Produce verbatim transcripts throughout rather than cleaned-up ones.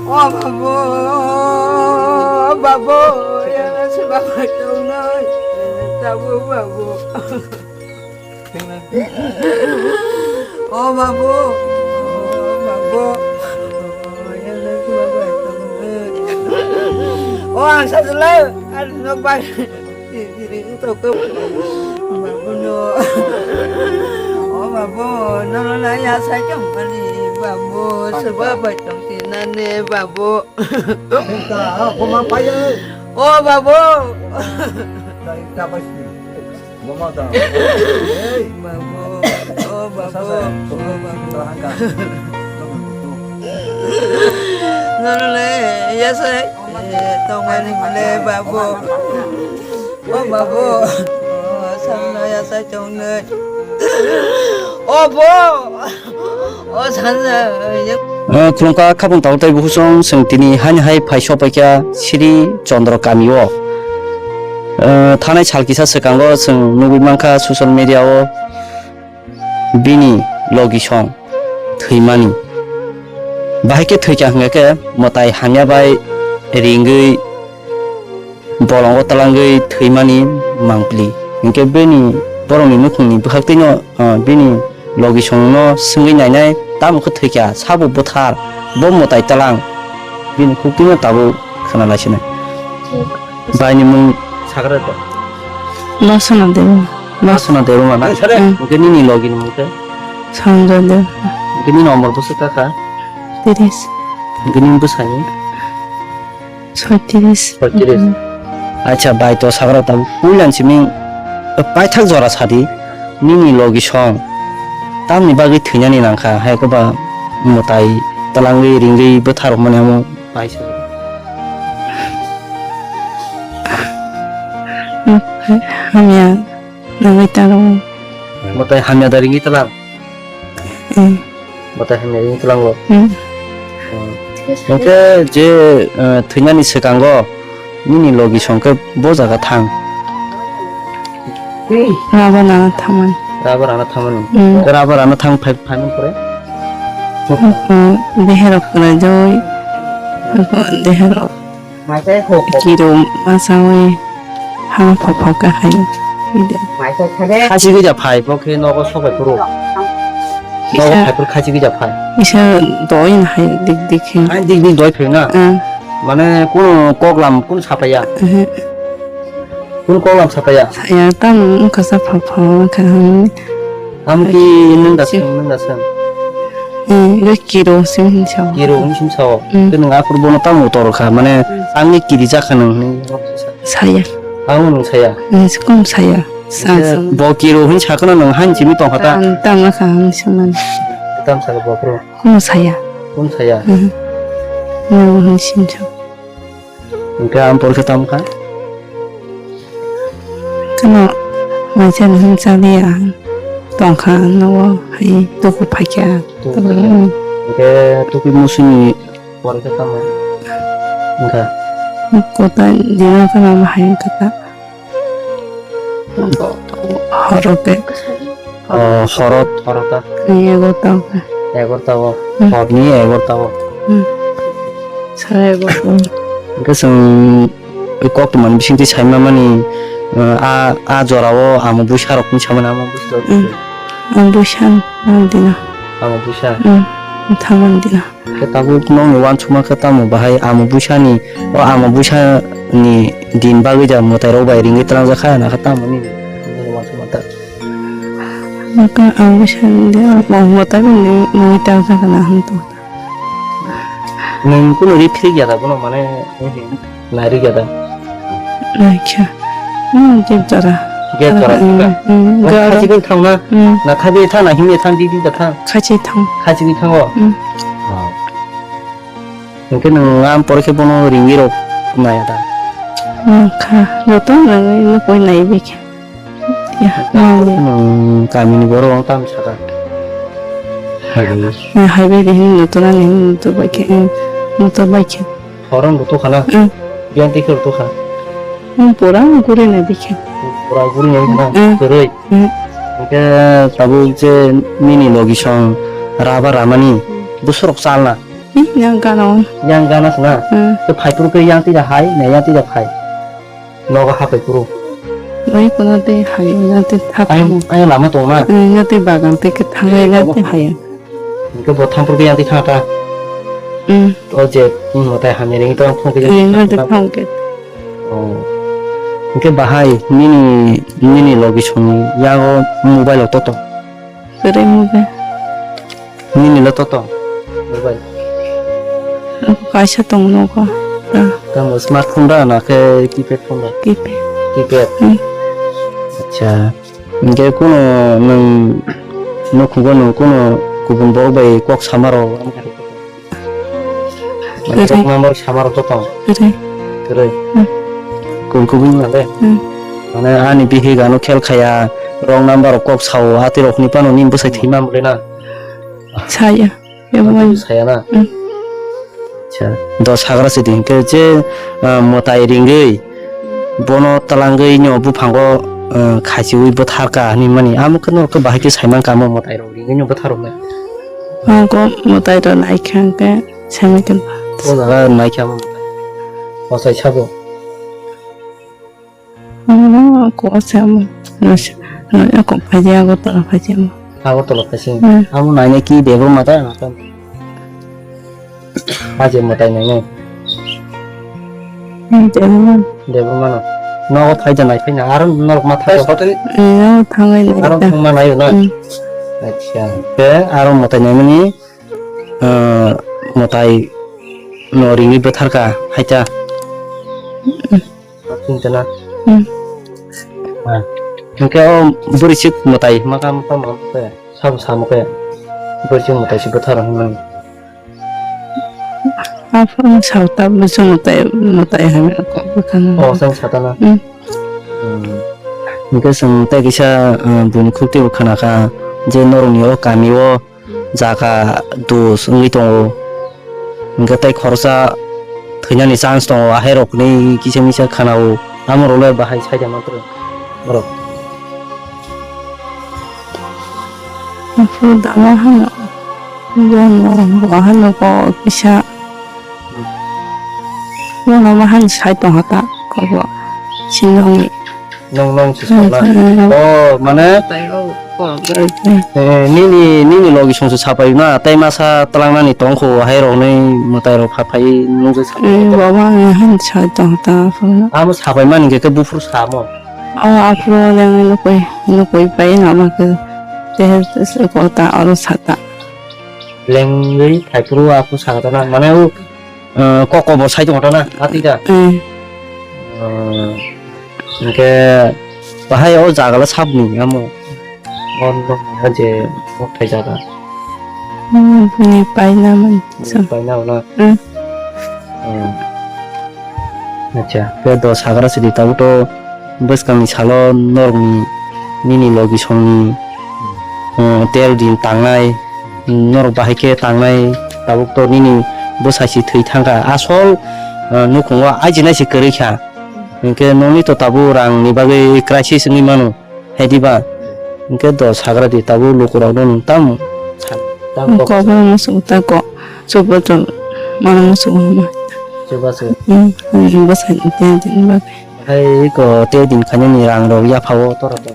O babu, o babu, ya se babu tongnai, tabuk babu. O babu, o babu, o ang sajwlai, ang nok bai. Babu no. O babu, nono na ya sa chong mani, babu, seba bai tong tinane, babu. Ka, ha, koma pai. O babu. Ka, ka pai. Mama ta. Ei, babu. O babu. Sa, sa, o babu. Nono le yasai tongmani le babu. O babu. O samna yasai tongnai. O bo. O sanna. Khulumkha khapung tabuk tei bukhusong, chwng tini haini hai phai sopaikha Sri Chandra kami o. Thanai sal kisa swkango chwng nugwi mankha social media o bini logisong thwimani. Bahai khe thwikha hwnkhe khe mwtai hamya bai ringwi bolongo twlangwi thwimani mangpili. Hinkhe bini borokni nukhungni bwkhaktwino, ah, bini logisongno swngwi nainai, tamo khe thwikha, sabo bwthar, bo mwtai twlang, bini khuktwino tabuk khna laisinai. Baini mung sagra de. Basuna Debbarma. Basuna Debbarma na? Hmm. Hinkhe nini logini mung khe? Sanjoy Debbarma. Hinkhe nini omor bwswk kha kha? Tiris. Hinkhe nini bwsani? Soitris. Soitris. Hmm. Acha, bai to sagra ta puilan simi paithak jora sadi nini logisong tamni bagwi thwinani nangkha, hai khe ba mwtai twlangwi ringwi bwtharok mani amo paisa. Hamya nangwi taro. Mwtai hamya da ringwi twlang? Hmm. Mwtai hamya ringwi twlango? Hmm. Hmm. Hinkhe je, eh, thwinani swkango nini logisong khe bo jaga thang? Rubber rana thangmani. Rubber rana thangmani. Hmm. Rubber rana thang phai, phaimani pore? Deherok kwlaijagwi. Deherok. Kiro masawi hama phok phok khe hai. Khachigwi da phai, bo khe nogo sobai phuru. Nogo phai phuru khachigwi da phai. Isa doi na hai dik dik khe. Hai dik dik doi phai na? Mane kunu koklam kunu sapaiya? Kunu koklam sapaiya? Saya tam wngkha sa phok phok wngkha. Tamo ki nung da sung, nung da sung. Hmm, iro kiro sim hin sao. Kiro hin sim sao. Hmm. Khe nung akur bono tamo tor kha, mane ang ni kiri jakha nung hin. Saya. Ang nung saya. Hmm, kum saya. Sa, sa. Bo kiro hin sakno nung han simi tong kha ta. Tam, tam kha ang siman. Tam sa bo kro. Kum saya. Kum saya. Hmm. Nung hin sim sao. Hingke ang porikha tamo kha? Kano maisa ni hwn chaliya ang tongkha, nogo hai tuku phaikha. Tuku phaikha. Hingke tuku musuni porikha tamo wngkha? Kota dino kano bahai wngkha ta. Horo ke. Oh, horot, horota. Ni egarota o. Egarota o. Hmm. Horni egarota o. Hmm. Sare egarota o. Hingke chwng oi koktwmani bisingtwi saima mani, eh, a, a jorao amo bwsarokni samani amo bwsarok. Hmm. Ang bwsa nang dina. Amo bwsa? Hmm. Thamani dina. Khe tabuk nokni uansukma khe tamo bahai amo bwsani, o amo bwsani din bagwi da mwtairok bai ringwi twlangjak kha, na khe tamo nini, nini uansukma ta? Nokha ang bwsani de, o mwtai bai nini, nini tangjak na hwn tong. Nwng kunu ri phirikya da bono, mane, Nairikya da? Naikha. Hmm, jeb jora. Jeb jora, hmm, jora. Hmm, jora. Khachi bai thang na? Hmm. Na khachi thang na, himya thang, didi da thang? Khachi thang. Khachi bai thango? Hmm. Oh. Hingke nwng ang porikhe bono ringwi rok naya da? Hmm, kha. Joto nangwi nukwi naibi khe. Ya, nangwi. Nwng kamini borok ang tam saka. Hai bai. Hai bai de hin joto nani hin joto bai khe, hmm, joto bai khe. Horong rw tukha na? Hmm. Biyang twi khe rw tukha? Hmm, pura guri nai bikhe. Pura guri nai na? Hmm. Kwrwi? Hmm. Hingke tabuk je nini logi song raba ramani, hmm, bwswrok chalna? Hmm, yang gana o. Yang gana sina. Hmm. To phai puru ke yang tida hai, na yang tida phai. Nogo ha phai puru. Bai kono te hai, yang te thap. Ayang, ayang lama tong na. Hmm, yang te bagan te ke thangai, yang te hai. Ke bo thampur ke yang te thata. Hmm. O je, hmm, tai hamya ring to phung ke. Hmm, yang te phung ke. Oh. Hingke bahai nini, nini logi songni yago mobile o toto? Kwrwi mobile. Nini lo toto? Mobile. Kaisa tong nogo. Ah. Tamo smartphone da na khe keypad phone da? Keypad. Keypad. Hmm. Acha. Hingke kuno nwng nukhugo nwng kuno kubun borok bai kok samaro? Kwrwi. Kok samaro to tong? Kwrwi. Kwrwi. Hmm. Kubun kubun na le? Hmm. Mane ani bihik ano khel khaya, wrong number rok kok sao, hati rok ni pano ni bwsai thwi ma mole na? Saya. Saya na? Hmm. Acha, dos hagra se din ke je, ah, mwtai ringwi bono twlangwi no buphango, ah, khaichiwi bwtharka hinwi mani. Amo khe norok khe bahai khe saiman kamo mwtai rok ringwi no bwtharok na. Amo mwtai rok naikha hwnkhe saiman khe. O jaga naikha amo mwtai. Ochai sabo. Ano ko se amo. Nos, no, ako phaji Agartala phaji amo. Agartala phaji. Hmm. Amo naina ki Debbarma ta na ta? Aje mwtai naina. Hmm, Debbarma. Debbarma no. Nogo phaida nai phaina. Aro norok ma thago. Hmm, no thangai nai. Aro thangma naio na? Hmm. Acha. Te aro mwtai naimani, ah, mwtai no ringwi bwtharka haita. Hmm. Chwng chana. Hmm. Ah. Hingke o bwrwi chwk mwtai makam tamo khe, sabo samo khe bwrwi chwk mwtai se bwtharo hinmani. Aphuru sao ta bwrwi chwk mwtai, mwtai hai kok bwkhano. O, chwng satana. Hmm. Hmm. Hingke chwng tei kisa, ah, buini khuk teibo khna kha je norokni o kami o jaga dos wngwi tongo. Hingke tei khoroksa thwinani chance tongo, ahairokni kisa misa khna-o. Amorokle bahai saida mantro borok. Aphuru dama hano, bono, bo hano ko kisa. Bono ma hano sai tongkha ta, kobo sinongni. Nong, nong si sona. Hmm, hmm. Oh, mane? Eh, nini, nini logi songso sapai na, tei masa twlangnani tongkho, hai rokni mwtai rok haphai nungse sapai. Eh, baba, eh, han sai tong ta, phone. Amo sapai mani khe, khe buphuru samo. Oh, aphuru leng nukoi, nukoi pai na ma khe. Teh, teh, kota oro sata. Lengwi phaipuru aphuru sakata na, mane o, eh, koko bo sai tongta na, ati da. Hmm. Eh, hingke bahai o jagala sabni amo. On je mokthai jaga. Hmm, bini paina man. Bini paina na. Hmm. Hmm. Acha, khe dos hagra sidi tabuk to bwskangni salo norokni nini logi songni, eh, tero din tangnai, norok bahai khe tangnai, tabuk to nini bwsai si thwi thangkha. Asol, eh, nukhungo ajinai si kwrwi kha. Hinkhe nokni to tabuk rangni bagwi crisis wngwi mano. Hai diba? Hinkhe dos hagra di tabuk lukurokno nwng tamo sa-, tamo kok. Kokno muchungo ta kok. Chubachu mano muchungo hwnma. Chubachu. Hmm, hmm, bwsai ni tei tini bagwi. Hai ko tei din khainani rang rok yapha o tora to.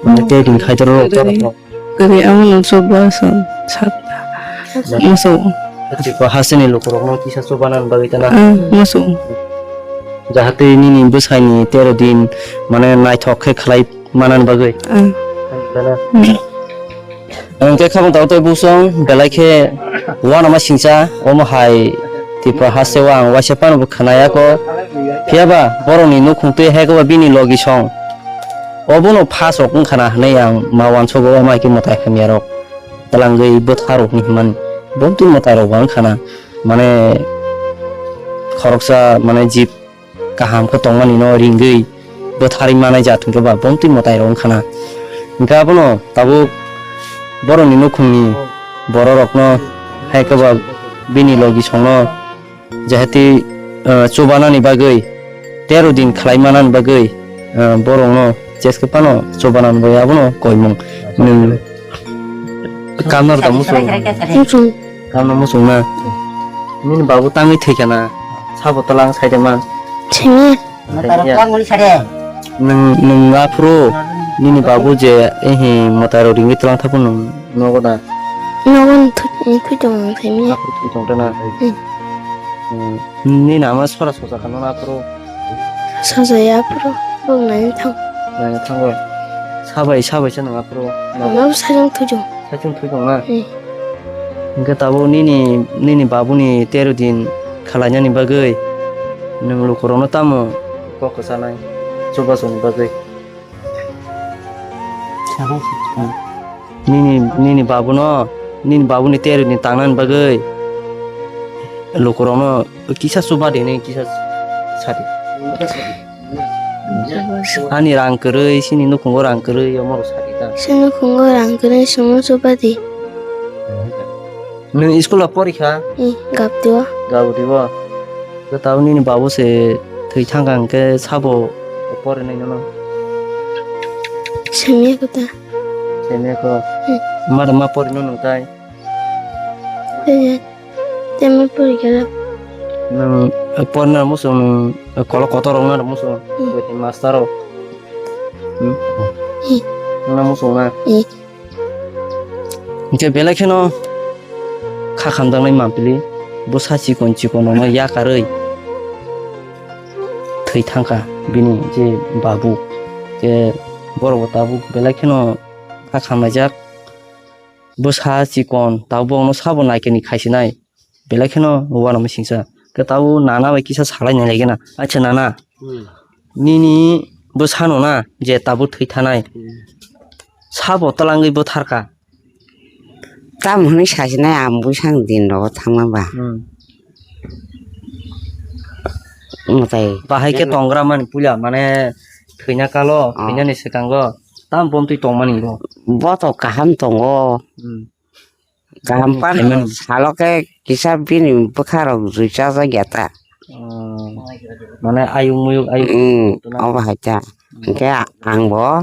Mane tei din khai tora rok tora to. Kwrwi amo no chubachu sat muchungo. Tipo hasteni lukurokno kisa chubanan bagwi tana. Hmm, muchungo. Jahate nini bwsaini tero din mane naithok khe khlai manani bagwi. Hmm. Tana. Hmm. Ang khe khabang tao tei busong belai khe uanama singcha omo hai Tripura haste o ang waisa phano bo khna ya kho. Phiya ba borok ni nukhung twi hai khe ba bini logi song. Obo no phas rok wng khana hinui ang ma uansogo, omo hai khe mwtai hamya rok twlangwi bwtha rok hinmani. Bo twi mwtai rok bo wng khana mane khoroksa mane jib kaham khe tongmani no ringwi bwtharwi manai jat hwnkhe ba bomtwi mwtai rok wngkha na. Hwnkhe abono tabuk borokni nukhungni bororokno hai khe ba bini logi songno jahati, ah, chubanani bagwi tero din khlai manani bagwi, ah, borokno jeske phano chubanani bagwi abono koimung nwng. Kamnar da muchung. Muchung. Kamna muchung na. Nini babu tangwi thwikha na. Sabo talang saide man. Simi. Thwikha. Nwng, nwng aphuru nini babu je ehi mwtai rok ringwi tlang thapu nwng nogo da. Nogo ni thwi, thwi tong thwimya. Aphuru thwi tong na. Hmm. Hmm. Nini ama sora sosa kha nono aphuru. Sajaya aphuru, bok naina thang. Naina thango. Sabai, sabai se nang aphuru. Ano sajang thujung. Sajang thujung na? Hmm. Hingke tabuk nini, nini babuni tero din khalainani bagwi nwng lukurokno tamo kok kwchanai chubasongni bagwi? Nini, nini babuno, nini babuni tero din tangnani bagwi lukurokno kisa chuba di, nini kisa sadi. Ani rang kwrwi, sini nukhungo rang kwrwi, omo rok sadi ta. Sini nukhungo rang kwrwi, sini chuba di. Nwng school o porikha? Gabdi o. Gabdi o. Tei tabuk nini babu se thwi thangkha hwnkhe sabo porinai nono? Semiya kho ta. Semiya kho? Hmm. Mada ma porino nwng tai? Tei, tei ma porikha. Nwng porina muchung nwng kolok kotor rok na muchung. Hmm. Master rok. Hmm? Hmm. Na muchung na? Hmm. Hingke belai kheno kha khamjaknai mampili bwsa chikon chikon rokno yakarwi thwi thangkha bini je babu. Je borok bo tabuk belai kheno kha khamlaijak bwsa chikon tabuk bono sabo naikani khaisinai. Belai kheno uanama singsa. Khe tabuk nana bai kisa salai nai lagi na. Acha nana. Hmm. Nini bwsano na je tabuk thwi thanai. Hmm. Sabo twlangwi bwtharkha. Tamo hwnwi sasinai ang bwsang din rogo thangma ba. Hmm. Mwtai. Bahai khe tongra mani puila mane thwina kalo, oh, thwinani swkango tam bomtwi tongmani bo. Bo to kaham tongo. Hmm. Kaham pan salo khe kisa bini bwkha rok rwi chajak ya ta. Oh. Mane ayung muyung ayung. Hmm, obo hai ta. Hwnkhe ang bo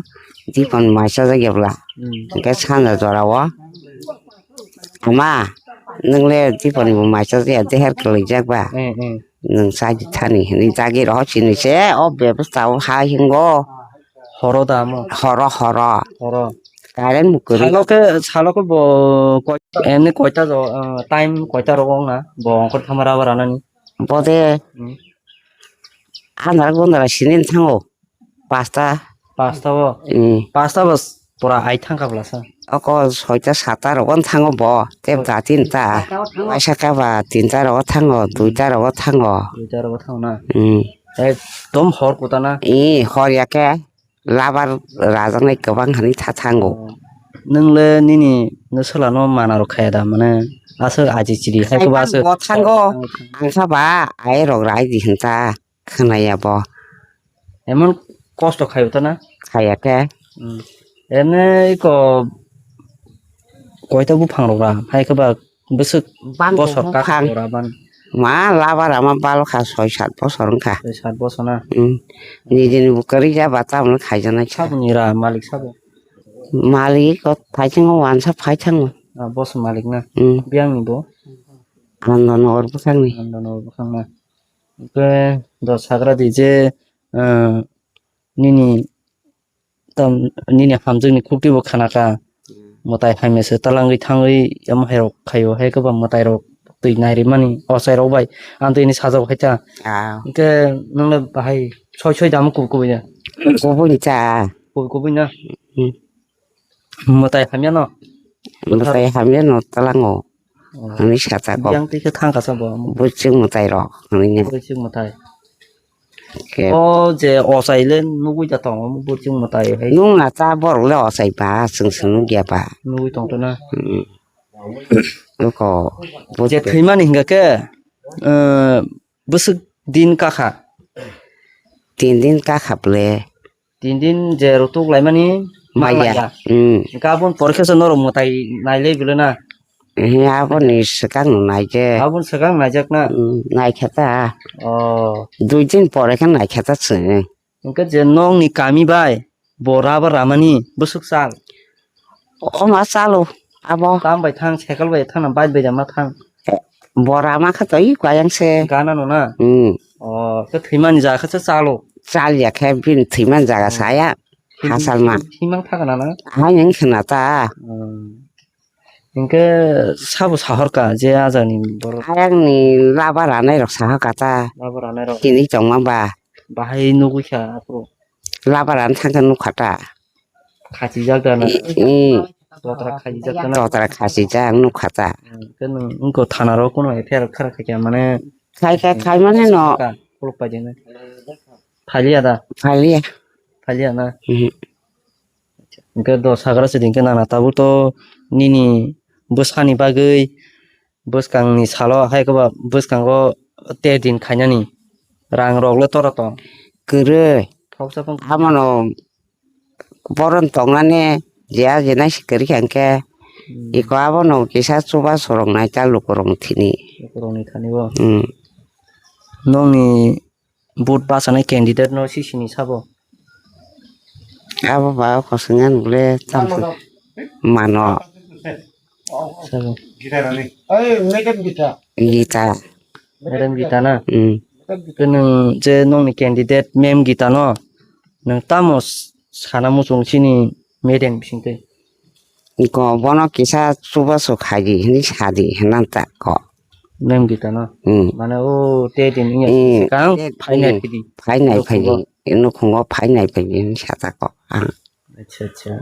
dipon mai chajak ya bwla. Hmm. Hwnkhe sanja jora o ama nwng le dipon bo mai chajak ya deher kwlwijak ba. Hmm, hmm. Nwng chadi thani hwnwi jagwi rohor sini se o bebostha o hai hingo. Horo da mo? Horo, horo. Horo. Current bo kwrwi. Salo khe, salo khe bo koi-, emni koita jo, ah, time koita rogo wng na? Bo ongkhor thama rubber ranani? Bo de. Hmm. Andhra gondra sini thango. Pasta. Pasta bo? Hmm. Pasta bo pura ai thangkha bwlasa? Oko soita sata rogo thango bo. Tei da tinta. Waisa khe ba tinta rogo thango, duita rogo thango. Duita rogo thango na? Hmm. Ekdom hor kota na? Ee, hor ya khe. Labar rajaknai kwbang hwnwi tha thango. Nwng le nini nwswlano mana rok khaya da, mane aswk aji chiri hai kwbo aswk bo thango. Ang kha ba ai rok rai di hwn ta khwnaya bo. Emon kosto khayo ta na? Khaya khe. Hmm. Emne iko koita buphang rok ra hai khe ba bwswk bosor kha ora ban. Ma labar ama balo kha soi sat bosor wngkha. Soi sat bosor na? Hmm. Nijini bo kwrwi ya ba tamoni khaijaknai kha. Saboni ra malik sabo? Malik o thaichungo wansa phai thango. Ah, boss malik na? Hmm. Biyang ni bo? Nandanagar bwkhakni. Nandanagar bwkhak na? Hwnkhe do sagra di je, ah, nini tam, nini hamjakni khuktwi bo khana kha. Hmm. Mwtai hamya se talangwi thangwi omo hai rok khaio, hai kwbang mwtai rok twi nai rimani ochai rok bai. Ang twi ni sajak hai ta. Ah. Hwnkhe nwng le bahai soi soi damo kubui kubui ya? Kubui cha. Kubui kubui na? Hmm. Mwtai hamya no? Mwtai hamya no talango. Oh. Ani sata ko. Yang twi khe thang kasa bo. Buchung mwtai rok. Ani nya. Buchung mwtai. Ke. O je ochai le nugui da tongo, buchung mwtai hai. Nung na ta borok le ochai ba, chwng se nugya ba. Nugui tong to na. Hmm. Luko. Je thwimani hinga khe, eh, bwswk din kakha. Tin din kakha ble. Tin din je rutuk laimani maya. Maya. Hmm. Hingke aboni porikhe se norok mwtai nailai bwle na? Ehe, aboni swkang no naije. Aboni swkang naijak na? Hmm, naikhe ta. Oh. Dui din pore khe naikhe ta chwng. Hingke je nokni kami bai bo rubber ramani bwswk chal? Oma chalo. Abo. Tam bai thang, cycle bai thang na, bike bai da ma thang. Bora ma kha to i kwayang se. Gana no na? Hmm. O, khe thwimani jaga khe se chalo. Chal ya khe bini thwimani jaga saya. Himang thakana na? Hai nang khna ta. Hmm. Hinkhe sabo sahorka je ajani borok. Ayang ni laba ranai rok sahorka ta. Laba ranai rok. Tini tongma ba. Bahai nugui kha aphuru. Laba ran thangkhe nukha ta. Khachijak da na. I, i. Dotra khachijak da na. Dotra khachijak nukha ta. Hmm, khe nwng wngkha thana ro kuno F I R khara khaikha mane. Khai khai khai mane no. Khuluk pai de na. Phaliya da. Phaliya. Phaliya na. Mhm. Hwnkhe do sagra se din khe nana tabuk to nini bwsani bagwi bwskangni salo hai khe ba bwskango ter din khainani rang rok le tora tong. Kwrwi. Thoksa phang. Amano boron tongnani je aje nai se kwrwi kha hwnkhe Hmm. Iko abono kisa chubachu rok nai ta lukurokni thani. Lukurokni thani bo. Hmm. Nokni Vote bachanai candidate no sisini sabo? Abo ba o kosongyang bole tamsa mano. Sabo. Gita. Madam Gita na? Hmm. Khe nwng je nokni candidate Ma'am Gita no nwng tamo s-, sana muchung chini madam bisingtwi? Iko bono kisa chubachu khaidi hinwi sadi hinwi ta ko. Mem Gita no? Hmm. Mane o te din iya Hmm. kang Te- phainai Hmm. phidi. Phainai Nukhungo. Phaidi. Nukhungo phainai phaidi hinwi sata ko. Ang. Acha, acha.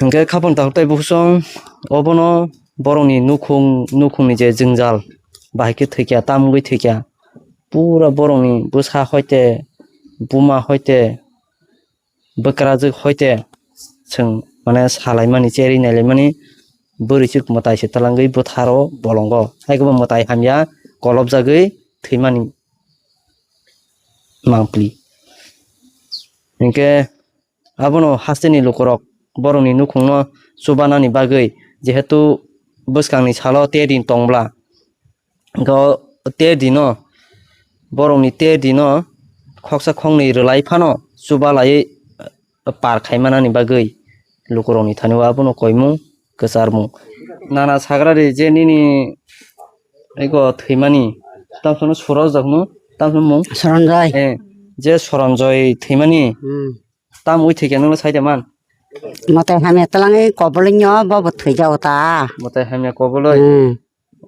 Hingke khapang tak tai busong obono borokni nukhung, nukhungni je jwngjal bahai khe thwikya, tamgwi thwikya. Pura borokni bwsa hoite, buma hoite, bwkrajwk hoite chwng mane salaimani, cherwi nailaimani bwrwi chwk mwtai se twlangwi bwtharo bolongo. Haikhe bo mwtai hamya kolopjagwi thwimani mangpli. Hinkhe abono hasteni lukurok borokni nukhungno chubanani bagwi jehetu bwskangni salo te din tongbla, Hwnkhe o ter dino, borokni ter dino khoksa khoknwi rwlai phano chubalaiwi par khaimanani bagwi lukurokni thani o abono koimung kwcharmung. Nana sagra di je nini ego thwimani, tamsano sura ojak no, tamsano mung? Soronjoi. Eh, je Soronjoi thwimani, Hmm. Tam ui thwikhe nwngno saide man? Mwtai hamya twlangwi kobolwino bobo thwijago ta. Mwtai hamya kobolwi? Hmm.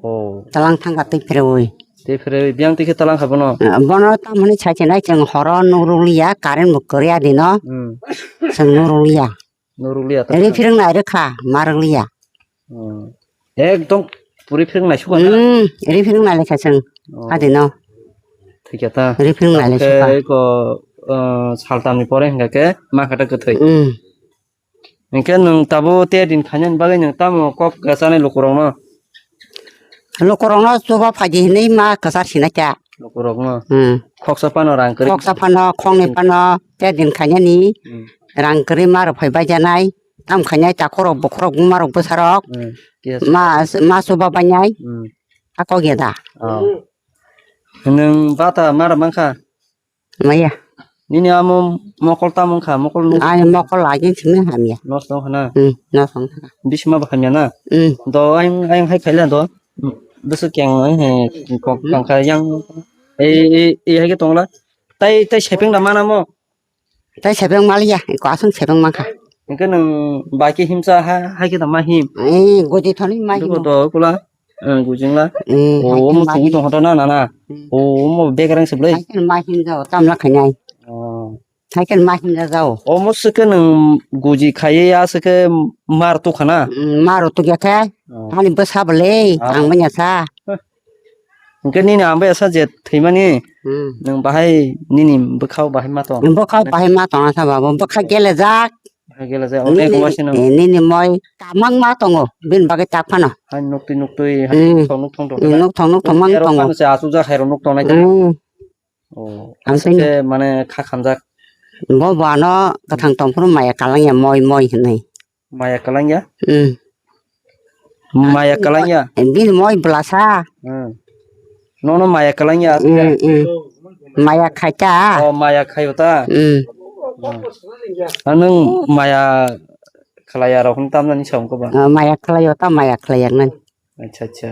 Oh. Twlang thangkha twi phrewi. Twi phrewi, biyang twi khe twlang kha bono? Eh, bono tam hwnwi saikhe nai chwng horo nukrukliya, current bo kwrwi adino. Hmm. Chwng nukrukliya. Nukrukliya ta? Ri phirwng nai rwkha, ma rwkliya. Hmm. Ekdom puri phirwng nai sukha na? Hmm, ri phirwng nai lekha chwng. Oh. Adino. Thikya ta. Ri phirwng nai le sukha. Tei ko, uh, saltamni pore hingka khe ma kha ta kwthwi. Hmm. Hinkhe nwng tabuk te din khainani bagwi nwng tamo kok kwchanai lukurokno? Lukurokno chuba phaidi hinwi ma kwchar sinai kha. Lukurokno? Hmm. Khoksa phano rang kwrwi? Khoksa phano, khoknwi phano, te din khainani Hmm. rang kwrwi ma rwphai baijanai. Tam khainai takhorok, bokhorok, bumarok, bwsarok. Hmm. Yes. Ma, ma chuba bainai. Hmm. Hakok ya da. Oh. Nwng bata mara mankha? Maya. Nini amo mokol tamo wngkha? Mokol nung- Ani mokol agin simi hamya. Nos tong khana? Hmm, nos tong khana. Bisma ba hamya na? Hmm. Do ayang, ayang hai khaila do. Bwswk keng hai he kok tong kha yang. Ei, ei, ei hai khe tongla. Tai, tai sepeng da mana mo? Tai sepeng maliya, ko aswng sepeng mankha. Hingke nwng bai khe himsa ha, hai khe da ma him. Eh, godi thani ma him. Dugo do kula, eh, gujing la. Eh, O, hai khe omo ma chungi him. Tong hodo na, na, na. Hmm. O, omo bekereng se blai. Hai khe ma him jao, tam la khainai. Oh. Hai khe ma him ja jao. Omo se khe nwng guji khaiye ya se khe mar tu khana. Hmm, mar tu ya khe. Oh. Hani bwsa bole, Ah. Ang manya sa. Hingke nini ang bai asa je thwimani, Hmm. Nwng bahai nini bwkhao bahai ma tong? Bwkhao bahai ma tong asa babu, bwkha gelejak. Bahai gelejak, Nini, onek umasino. Eh, nini moi kamang ma tongo, bin bagwi tak phano. Hai nuktwi nuktwi, hai Hmm. Thong nuk thong tong. Nuk thong nuk thong mang Ero tongo. Phano se achukjak hai rok nuk tongnai. Hmm. Oh, Ang aswk sini. Khe mane kha khamjak. Bo bano kathang tongphuru maya kalangya moi moi hinwi. Maya kalangya? Hmm. Maya kalangya? Bini moi bwlasa. Hmm. Nono maya kalangya? Hmm, hmm. Maya khaita. Oh, maya khayo ta? Hmm. Hmm. Anung maya khlai ya rok hwn tamnani sa wngkha ba? Ah, maya khlai o, ta maya khlai ya nani. Acha, acha.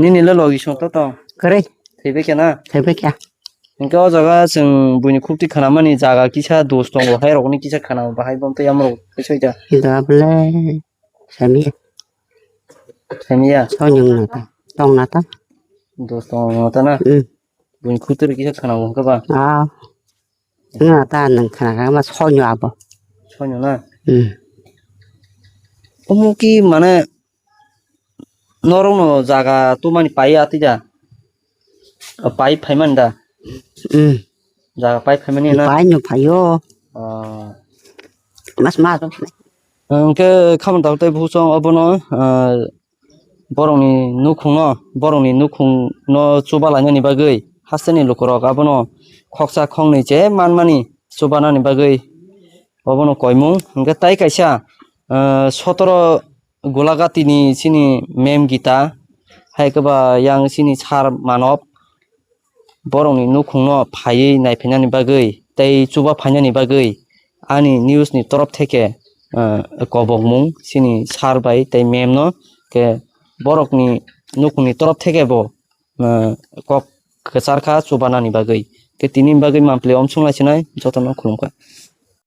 Nini le logi song to to? Kwrwi. Thwibai khe na? Thwibai khe. Hwnkhe o jaga chwng buini khukti khwnamani jaga kisa dos tongo, hai rokni kisa khwnao bahai bo tei yamrok kisa ida. Ida bole sami. Samiya? Sonyong na ta. Tong na ta. Dos tongo ta na? Hmm. Buini khukti kisa khwnao hwnkhe ba? Ah. Wngna ta nwng khna kha ma sonyo abo. Sonyo na? Hmm. Omo ki mane norokno jaga tumani pai atwi da? O pai phaimani da? Hmm. Jaga pai phaimani na? Pai no phaio. Ah. Mas ma. Hwnkhe khamon tabuk tei buchung obono, ah, borokni nukhungno, borokni nukhungno chuba lainani bagwi hasteni lukurok abono khoksa khoknwi je manmani chubanani bagwi obono koimung. Hwnkhe tai kaisa, ah, sotoro Golagatini chini mem Gita, hai khe ba yang chini sar Manob, borokni nukhungno phaiwi naiphainani bagwi tei chuba phainani bagwi ani news ni torof theke, ah, kobokmung chini sar bai tei mem no khe borokni nukhungni torof theke bo, ah, kok kwchar kha chubanani bagwi. Khe tini bagwi mampli omsong lai sinai jotono khulumkha.